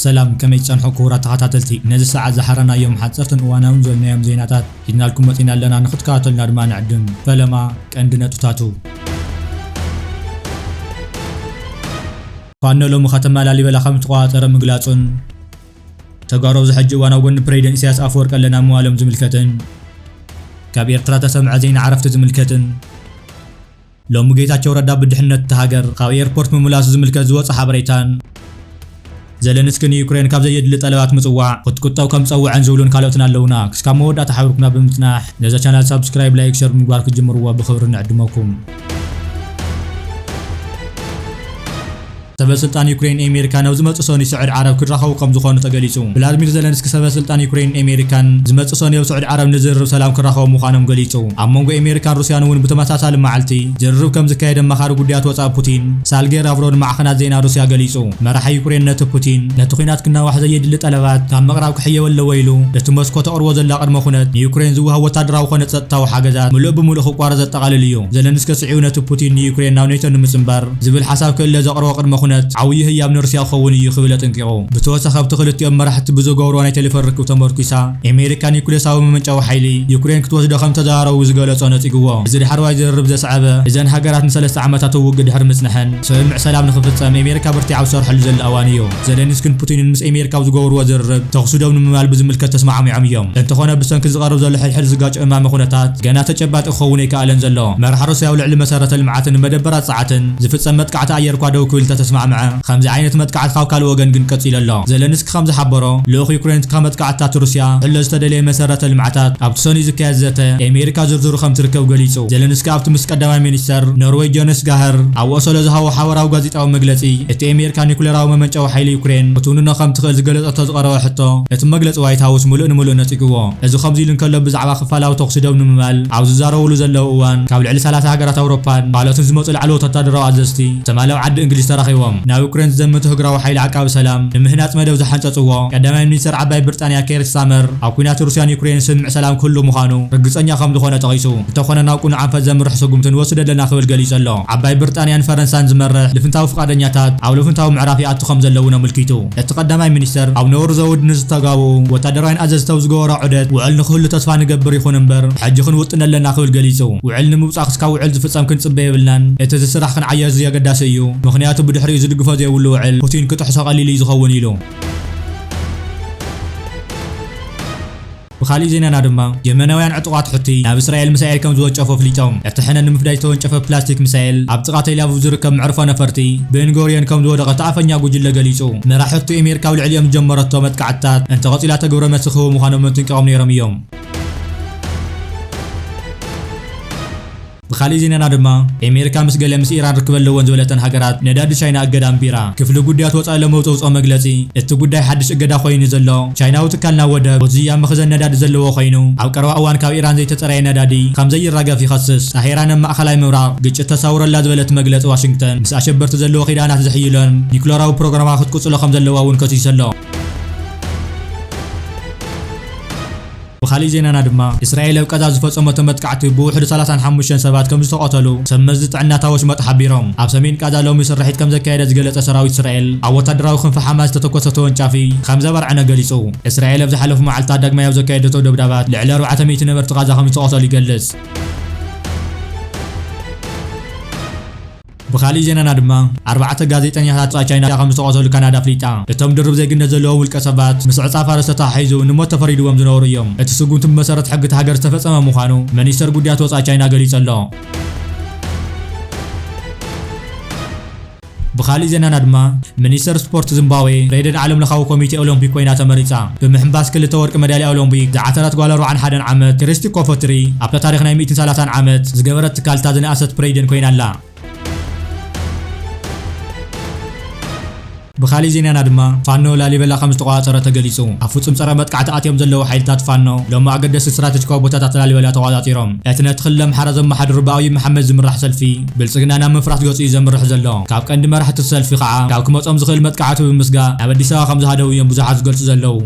ሰላም፣ ከመይ ትጸንሑ ክቡራት ተኸታተልቲ? ነዚ ሰዓት ዝሓረናዮም ሓጸርትን እዋናውን ዝበልናዮም ዜናታት ሒዝናልኩም መጺና ኣለና። ንኽትከታተሉና ድማ ንዕድም። ፈለማ ቀንዲ ነጥብታቱ። ፋኖ ሎሚ ከተማ ላሊበላ ከም ዝተቖጻጸረ ምግላጹን፣ ተጋሩ ኣብዚ ሕጂ እዋን ኣብ ጎኒ ፕሬዚደንት ኢሳያስ ኣፈወርቂ ኣለና ምባሎም ዝምልከትን፣ ካብ ኤርትራ ተሰምዐ ዜና ዕረፍቲ ዝምልከትን፣ ሎሚ ጌታቸው ረዳ ብድሕነት እታ ሃገር ካብ ኤርፖርት ምምላሱ ዝምልከት ዝወጸ ሓበሬታን፣ ዘለንስኪ ንዩክሬን ካብ ዘየድሊ ጠለባት ምጽዋዕ ክትቁጠብ ከም ዝጸውዐን ዝብሉን ካልኦትን ኣለዉና። ክስካብ መወዳእታ ሓቢርኩምና ብምጽናሕ ነዛ ቻናል ሳብስክራይብ፣ ላይክ፣ ሸር ብምግባር ክትጅምርዋ ብኽብሪ ንዕድመኩም። ሰበ ስልጣን ዩክሬን ኣሜሪካ ናብ ዝመጽእ ሰኑይ ስዑዲ ዓረብ ክራኸቡ ከም ዝኾኑ ተገሊጹ። ቭላድሚር ዘለንስኪ ሰበ ስልጣን ዩክሬን ኣሜሪካን ዝመጽእ ሰኑይ ኣብ ስዑዲ ዓረብ ንዝርርብ ሰላም ክራኸቡ ምዃኖም ገሊጹ። ኣብ መንጎ ኣሜሪካን ሩስያን እውን ብተመሳሳሊ መዓልቲ ዝርርብ ከም ዝካየድ ኣማኻሪ ጉዳያት ወጻኢ ፑቲን ሳልጌ ላቭሮቭ ንማዕኸናት ዜና ሩስያ ገሊጹ። መራሒ ዩክሬን ነቲ ፑቲን ነቲ ኲናት ክናዋሕ ዘየድሊ ጠለባት ካብ ምቕራብ ክሕየው ኣለዎ ኢሉ፣ እቲ ሞስኮ ተቕርቦ ዘላ ቅድመ ኩነት ንዩክሬን ዝወሃብ ወታደራዊ ኮነ ጸጥታዊ ሓገዛት ምሉእ ብምሉእ ክቋረጽ ዘጠቓልል እዩ። ዘለንስኪ ስዒቡ ነቲ ፑቲን ንዩክሬን ናብ ኔቶ ንምጽንባር ዝብል ሓሳብ ክእለ ዘቕረቦ ቅድመ ኩነት ዓብዪ ህያብ ንሩስያ ክኸውን እዩ ክብል ኣጠንቂቑ። ብተወሳኺ ኣብቲ ክልቲኦም መራሕቲ ብዝገብርዎ ናይ ቴሌፎን ርክብ ተመርኲሳ፣ ኣሜሪካ ኒኩሌሳዊ መመንጨዊ ሓይሊ ዩክሬን ክትወስዶ ከም ተዘራረቡ ዝገለጾ ነጺግዎ። እዚ ዳሕረዋይ ዝርርብ ዘስዓበ፣ እዘን ሃገራት ንሰለስተ ዓመታት ውግእ ድሕሪ ምጽንሐን ስምምዕ ሰላም ንኽፍጸም ኣሜሪካ በርቲዓ ኣብ ዝሰርሐሉ ዘላ እዋን እዩ። ዘለንስኪን ፑቲንን ምስ ኣሜሪካ ኣብ ዝገብርዎ ዝርርብ ተኹሲ ደው ንምባል ብዝምልከት ተስማዕሚዖም እዮም። እንተኾነ ብሰንኪ ዝቐርብ ዘሎ ሕድሕድ ዝጋጮ እማመ ኩነታት ገና ተጨባጢ ክኸውን ኣይከኣለን ዘሎ። መራሒ ሩስያ ኣብ ልዕሊ መሰረተ ልምዓትን መደበራት ጸዓትን ዝፍጸም መጥቃዕቲ ኣየር እኳ ደው ክብል እንተተስማዕምዐ፣ ከምዚ ዓይነት መጥቃዕቲ ካብ ካልእ ወገን ግን ቀጺሉ ኣሎ። ዘለንስኪ ከም ዝሓበሮ፣ ልኡኽ ዩክሬን ካብ መጥቃዕትታት ሩስያ ክሕሎ ዝተደለየ መሰረተ ልምዓታት ኣብቲ ሰኑይ ዝካየድ ዘተ ኣሜሪካ ዝርዝሩ ከም ትርከብ ገሊጹ። ዘለንስኪ ኣብቲ ምስ ቀዳማይ ሚኒስተር ኖርዌይ ጆነስ ጋህር ኣብ ኦሶሎ ዝሃቦ ሓበራዊ ጋዜጣዊ መግለጺ፣ እቲ ኣሜሪካ ኒኩሌራዊ መመንጨዊ ሓይሊ ዩክሬን ክትውንኖ ከም ትኽእል ዝገለጸቶ ዝቐረበ ሕቶ፣ እቲ መግለጺ ዋይት ሃውስ ምሉእ ንምሉእ ነጺግዎ። እዚ ከምዚ ኢሉ እንከሎ፣ ብዛዕባ ክፋላዊ ተኹሲ ደው ንምባል ኣብ ዝዛረብሉ ዘለዉ እዋን፣ ካብ ልዕሊ ሰላሳ ሃገራት ኣውሮፓን ካልኦትን ዝመጹ ላዕለዎት ወታደራዊ ኣዘዝቲ ትማሊ ኣብ ዓዲ እንግሊዝ ተራኺቦም። ናብ ዩክሬን ዝዘምት እግራዊ ሓይሊ ዓቃቢ ሰላም ንምህናጽ መደብ ዝሓንጸጽዎ ቀዳማይ ሚኒስተር ዓባይ ብሪጣንያ ኬር ስታመር፣ ኣብ ኲናት ሩስያን ዩክሬንን ስምምዕ ሰላም ክህሉ ምዃኑ ርግጸኛ ከም ዝኾነ ጠቒሱ፣ እንተኾነ ናብ ቅኑዕ ኣንፈት ዘምርሕ ስጉምቲ ንወስድ ኣለና ክብል ገሊጹ ኣሎ። ዓባይ ብሪጣንያን ፈረንሳን ዝመርሕ ልፍንታዊ ፍቓደኛታት ኣብ ልፍንታዊ ምዕራፍ ይኣቱ ከም ዘለውን ኣመልኪቱ። እቲ ቀዳማይ ሚኒስተር ኣብ ነውሪ ዘውድ ንዝተጋብኡ ወታደራውያን ኣዘዝቲ ኣብ ዝገበሮ ዑደት፣ ውዕል ንኽህሉ ተስፋ ንገብር ይኹን እምበር፣ ሕጂ ክንውጥን ኣለና ክብል ገሊጹ። ውዕል ንምውጻእ ክስካብ ውዕል ዝፍጸም ክንጽበ የብልናን። እቲ ዝስራሕ ክንዓየር እዚ ኣገዳሲ እዩ። ምኽንያቱ ብድሕሪኡ ዝድግፎ ዘይብሉ ውዕል ፑቲን ክጥሕሶ ቀሊል እዩ ዝኸውን ኢሉ። ብኻሊእ ዜናና ድማ፣ የመናውያን ዕጡቓት ሑቲ ናብ እስራኤል ሚሳኤል ከም ዝወንጨፉ ኣፍሊጦም። እቲ ሕነ ንምፍዳይ ዝተወንጨፈ ፕላስቲክ ሚሳኤል ኣብ ጥቓ ቴል ኣቪቭ ዝርከብ መዕርፎ ነፈርቲ ቤንጎርዮን ከም ዝወደቐ እቲ ኣፈኛ ጉጅለ ገሊጹ። መራሒ ሑቲ ኣሜሪካ ኣብ ልዕሊኦም ዝጀመረቶ መጥቃዕትታት እንተቐጺላ ተግብረ መልሲ ክህቡ ምዃኖም ኣጠንቂቖም ነይሮም እዮም። ብኻሊእ ዜናና ድማ፣ ኣሜሪካ ምስ ገለ ምስ ኢራን ርክብ ኣለወን ዝበለተን ሃገራት ነዳዲ ቻይና እገዳ ኣንቢራ። ክፍሊ ጉዳያት ወጻኢ ሎሚ ዘውጽኦ መግለጺ፣ እቲ ጉዳይ ሓድሽ እገዳ ኮይኑ ዘሎ፣ ቻይናዊ ትካል ናብ ወደብ ሆርሙዝ መኽዘን ነዳዲ ዘለዎ ኮይኑ፣ ኣብ ቀረባ እዋን ካብ ኢራን ዘይተጸረየ ነዳዲ ከም ዘይራገፍ ይኸስስ። ታሄራን ኣብ ማእከላይ ምብራቕ ግጭት ተሳውረላ ዝበለት መግለጺ ዋሽንግተን፣ ምስ ኣሸበርቲ ዘለዎ ኪዳናት ዝሕይሎን ኒኩለራዊ ፕሮግራማ ክትቅጽሎ ከም ዘለዋ እውን ከሲሱ ኣሎ። ብኻሊእ ዜናና ድማ፣ እስራኤል ኣብ ቀዛ ዝፈጸመቶ መጥቃዕቲ ብውሕዱ ሰላሳን ሓሙሽተን ሰባት ከም ዝተቐተሉ ሰብ መዚ ጥዕናታት ወሽመጥ ሓቢሮም። ኣብ ሰሜን ቀዛ ሎሚ ስርሒት ከም ዘካየደ ዝገለጸ ሰራዊት እስራኤል፣ ኣብ ወታደራዊ ክንፊ ሓማስ ዝተተኮሰ ተወንጫፊ ከም ዘበርዐነ ገሊጹ። እስራኤል ኣብ ዝሓለፉ መዓልታት ዳግማይ ኣብ ዘካየደቶ ደብዳባት ልዕሊ ኣርባዕተ ሚእቲ ነበርቲ ቃዛ ከም ዝተቐተሉ ይገልጽ። ብኻሊእ ዜናና ድማ፣ ኣርባዕተ ጋዜጠኛታት ጻ ቻይና ከም ዝተቐተሉ ካናዳ ኣፍሊጣ። እቶም ድርብ ዜግነት ዘለዎም ውልቀ ሰባት ምስ ዕጻ ፋርስ ተተሓሒዙ ንሞት ተፈሪድዎም ዝነበሩ እዮም። እቲ ስጉምቲ ብመሰረት ሕጊ እታ ሃገር ዝተፈጸመ ምዃኑ ሚኒስተር ጉዳያት ወጻኢ ቻይና ገሊጹ ኣሎ። ብኻሊእ ዜናና ድማ፣ ሚኒስተር ስፖርት ዚምባብዌ ሬደን ዓለምለኻዊ ኮሚቴ ኦሎምፒክ ኮይና ተመሪጻ። ብምሕንባስ ክልተ ወርቂ መዳልያ ኦሎምፒክ ዝዓተረት ጓል ኣርባዓን ሓደን ዓመት ክሪስቲ ኮፎትሪ ኣብታ ታሪኽ ናይ ሚእትን ሰላሳን ዓመት ዝገበረት ትካልታ ዝነኣሰት ፕሬዚደንት ኮይና ኣላ። ብኻሊእ ዜናና ድማ፣ ፋኖ ላሊበላ ከም ዝተቖጻጸረ ተገሊጹ። ኣብ ፍጹም ጸረ መጥቃዕቲ ኣትዮም ዘለዉ ሓይልታት ፋኖ ሎሚ ኣገደስቲ ስትራቴጂካዊ ቦታታት ላሊበላ ተቖጻጺሮም። እቲ ነቲ ክልል ኣምሓራ ዘመሓድሩ ብኣብይ መሓመድ ዝምራሕ ሰልፊ ብልጽግና ናብ ምፍራስ ገጹ እዩ ዘምርሕ ዘሎ። ካብ ቀንዲ መራሕቲ እቲ ሰልፊ ከዓ ካብ ክመጾም ዝኽእል መጥቃዕቲ ብምስጋእ ናብ ኣዲስ ኣበባ ከም ዝሃደው እዮም ብዙሓት ዝገልጹ ዘለዉ።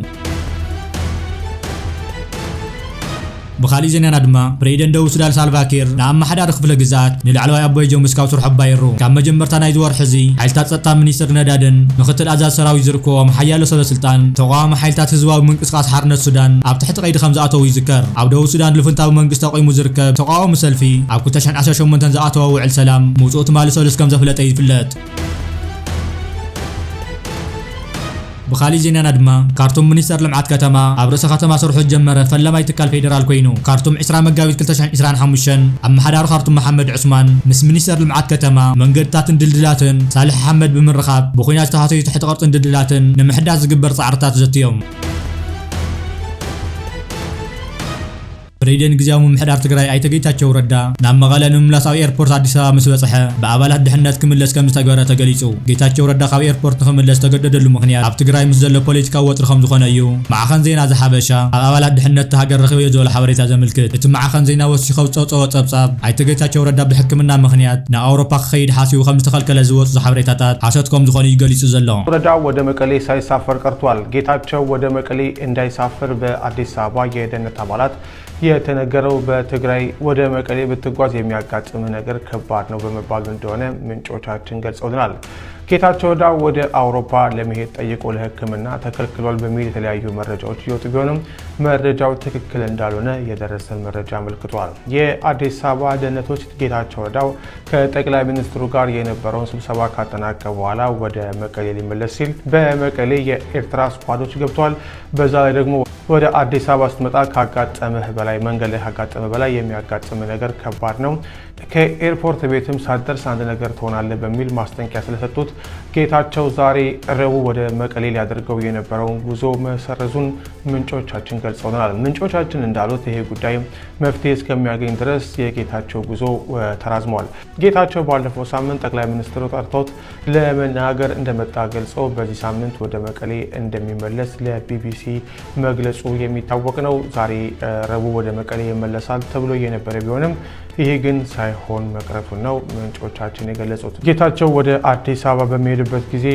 ብኻሊእ ዜናና ድማ፣ ፕሬዚደንት ደቡብ ሱዳን ሳልቫ ኪር ንኣመሓዳሪ ክፍለ ግዝኣት ንላዕለዋይ ኣቦይ ጆምስ ካብ ስርሑ ኣባይሩ። ካብ መጀመርታ ናይዚ ወርሒ እዚ፣ ሓይልታት ጸጥታ ሚኒስትር ነዳድን ምክትል ኣዛዚ ሰራዊት ዝርከቦም ሓያሎ ሰበ ስልጣን ተቃዋሚ ሓይልታት ህዝባዊ ምንቅስቃስ ሓርነት ሱዳን ኣብ ትሕቲ ቀይዲ ከም ዝኣተዉ ይዝከር። ኣብ ደቡብ ሱዳን ልፍንታዊ መንግስቲ ኣቑሙ ዝርከብ ተቃዋሚ ሰልፊ ኣብ ክልተ ሽሕን ዓሰርተ ሸሞንተን ዝኣተወ ውዕል ሰላም ምውፅኡ ትማሊ ሰሉስ ከም ዘፍለጠ ይፍለጥ። ብኻሊእ ዜናና ድማ፣ ካርቱም ሚኒስተር ልምዓት ከተማ ኣብ ርእሰ ከተማ ስርሑ ዝጀመረ ፈላማይ ትካል ፌዴራል ኮይኑ፣ ካርቱም ዕስራ መጋቢት ክልተ ሽሕን ዕስራን ሓሙሽተን ኣመሓዳሪ ካርቱም መሓመድ ዑስማን ምስ ሚኒስተር ልምዓት ከተማ መንገድታትን ድልድላትን ሳልሕ ኣሕመድ ብምርኻብ ብኹናት ዝተሃሰዩ ትሕቲ ቅርጽን ድልድላትን ንምሕዳስ ዝግበር ጻዕርታት ዘትዮም። ፕሬዚደንት ግዝያዊ ምምሕዳር ትግራይ ኣይተ ጌታቸው ረዳ ናብ መቐለ ንምምላስ ኣብ ኤርፖርት ኣዲስ ኣበባ ምስ በጽሐ፣ ብኣባላት ድሕነት ክምለስ ከም ዝተገበረ ተገሊጹ። ጌታቸው ረዳ ካብ ኤርፖርት ንኽምለስ ዝተገደደሉ ምኽንያት ኣብ ትግራይ ምስ ዘሎ ፖለቲካዊ ወጥሪ ከም ዝኾነ እዩ ማዕኸን ዜና ዘሓበሻ ኣብ ኣባላት ድሕነት እታ ሃገር ረኺበዮ ዝበሎ ሓበሬታ ዘመልክት። እቲ ማዕኸን ዜና ወሲኹ ኣብ ዘውጸኦ ጸብጻብ፣ ኣይተ ጌታቸው ረዳ ብሕክምና ምኽንያት ናብ ኣውሮፓ ክኸይድ ሓሲቡ ከም ዝተኸልከለ ዝወጹ ሓበሬታታት ሓሶት ከም ዝኾኑ እዩ ገሊጹ ዘሎ። ረዳ ወደ መቀሌ ሳይሳፈር ቀርቷል። ጌታቸው ወደ መቀሌ እንዳይሳፍር በአዲስ አበባ የደህንነት አባላት የተነገረው በትግራይ ወደ መቀሌ ብትጓዝ የሚያጋጥምህ ነገር ከባድ ነው በመባሉ እንደሆነ ምንጮቻችን ገልጸውልናል። ጌታቸው ረዳ ወደ አውሮፓ ለመሄድ ጠይቆ ለሕክምና ተከልክሏል በሚል የተለያዩ መረጃዎች እየወጡ ቢሆንም መረጃው ትክክል እንዳልሆነ የደረሰን መረጃ አመልክቷል። የአዲስ አበባ ደህንነቶች ጌታቸው ረዳው ከጠቅላይ ሚኒስትሩ ጋር የነበረውን ስብሰባ ካጠናቀቀ በኋላ ወደ መቀሌ ሊመለስ ሲል በመቀሌ የኤርትራ ስኳዶች ገብተዋል። በዛ ላይ ደግሞ ወደ አዲስ አበባ ስትመጣ ካጋጠመህ በላይ፣ መንገድ ላይ ካጋጠመህ በላይ የሚያጋጥምህ ነገር ከባድ ነው። ከኤርፖርት ቤትም ሳትደርስ አንድ ነገር ትሆናለህ በሚል ማስጠንቀቂያ ስለሰጡት ጌታቸው ዛሬ ረቡዕ ወደ መቀሌ ሊያደርገው የነበረውን ጉዞ መሰረዙን ምንጮቻችን ገልጸውልናል። ምንጮቻችን እንዳሉት ይሄ ጉዳይ መፍትሄ እስከሚያገኝ ድረስ የጌታቸው ጉዞ፣ እ፣ ተራዝሟል። ጌታቸው ባለፈው ሳምንት ጠቅላይ ሚኒስትሩ ጠርተውት ለመናገር እንደመጣ ገልጸው በዚህ ሳምንት ወደ መቀሌ እንደሚመለስ ለቢቢሲ መግለጹ የሚታወቅ ነው። ዛሬ፣ እ፣ ረቡዕ ወደ መቀሌ ይመለሳል ተብሎ የነበረ ቢሆንም ይሄ ግን ሳይሆን መቅረቱን ነው ምንጮቻችን የገለጹት። ጌታቸው ወደ አዲስ አበባ በሚሄድበት ጊዜ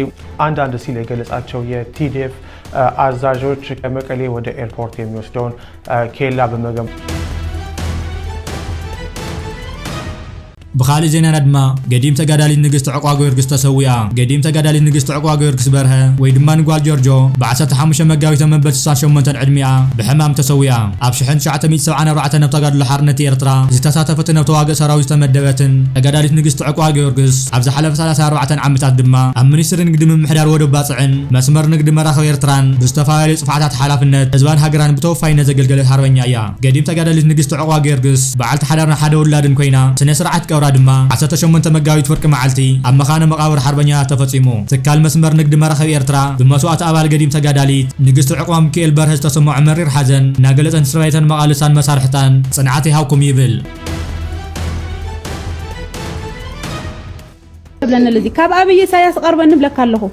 አንዳንድ ሲል የገለጻቸው የቲዲኤፍ፣ እ፣ አዛዦች ከመቀሌ ወደ ኤርፖርት የሚወስደውን፣ እ፣ ኬላ በመገንባት ብኻልእ ዜናና ድማ፣ ገዲም ተጋዳሊት ንግስቲ ዕቋ ጊዮርጊስ ተሰዊኣ። ገዲም ተጋዳሊት ንግስቲ ዕቋ ጊዮርጊስ በርሀ፣ ወይ ድማ ንጓል ጆርጆ፣ ብ ዓሰርተ ሓሙሽተ መጋቢት ኣብ መበል ስሳን ሸሞንተን ዕድሚኣ ብሕማም ተሰዊኣ። ኣብ ሽሕን ትሽዓተ ሚእቲ ሰብዓን ኣርባዕተን ኣብ ተጋድሎ ሓርነት ኤርትራ ዝተሳተፈትን ኣብ ተዋግእ ሰራዊት ዝተመደበትን ተጋዳሊት ንግስቲ ዕቋ ጊዮርጊስ፣ ኣብ ዝሓለፈ ሰላሳ ኣርባዕተን ዓመታት ድማ ኣብ ሚኒስትሪ ንግዲ ምምሕዳር ወደብ ባጽዕን መስመር ንግዲ መራኸቢ ኤርትራን ብዝተፈላለዩ ጽፍዓታት ሓላፍነት ህዝባን ሃገራን ብተወፋይነት ዘገልገለት ሓርበኛ እያ። ገዲም ተጋዳሊት ንግስቲ ዕቋ ጊዮርጊስ፣ በዓልቲ ሓዳርን ሓደ ውላድን ኮይና፣ ስነ ስርዓት ቀብራ ድማ ዓሰርተ ሸሞንተ መጋቢት ፍርቂ መዓልቲ ኣብ መኻነ መቓብር ሓርበኛታት ተፈጺሙ። ትካል መስመር ንግዲ መራኸቢ ኤርትራ ብመስዋእቲ ኣባል ገዲም ተጋዳሊት ንግስቲ ዕቋ ሚካኤል በርሀ ዝተሰምዖ መሪር ሓዘን እናገለጸ፣ ንስድራቤታን መቓልሳን መሳርሕታን ጽንዓት ይሃብኩም ይብል። ትብለኒ ኣለዚ። ካብ ኣብይ ኢሳያስ ይቐርበኒ ብለካ ኣለኹ።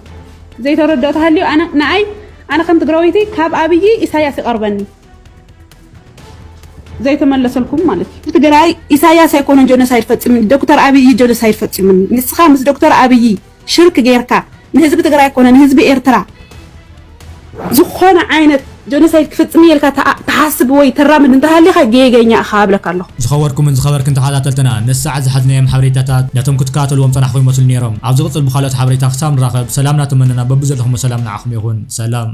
ዘይተረድኦ ተሃልዩ ኣነ፣ ንኣይ፣ ኣነ ከም ትግራወይቲ ካብ ኣብይ ኢሳያስ ይቐርበኒ። ዘይተመለሰልኩም ማለት እዩ። ትግራይ ኢሳያስ ኣይኮነን ጀኖሳይድ ፈጺሙኒ፣ ዶክተር ኣብይ እዩ ጀኖሳይድ ፈጺሙኒ። ንስኻ ምስ ዶክተር ኣብይ ሽርክ ጌርካ ንህዝቢ ትግራይ ኣይኮነ፣ ንህዝቢ ኤርትራ ዝኾነ ዓይነት ጀኖሳይድ ክፍጽም እየ ኢልካ ተኣ-፣ ትሓስብ ወይ ተራምድ እንተሃሊኻ ጌገኛ ኢኻ እብለካ ኣለኹ። ዝኸበርኩምን ዝኸበርክን ተኸታተልትና፣ ነዚ ሰዓት ዝሓዝናዮም ሓበሬታታት ነቶም ክትከታተልዎም ጸናሕኩም ይመስሉ ነይሮም። ኣብ ዝቕጽል ብኻልኦት ሓበሬታ ክሳብ ንራኸብ፣ ሰላምና ተመነና። በብዘለኹሞ ሰላም ንዓኹም ይኹን። ሰላም።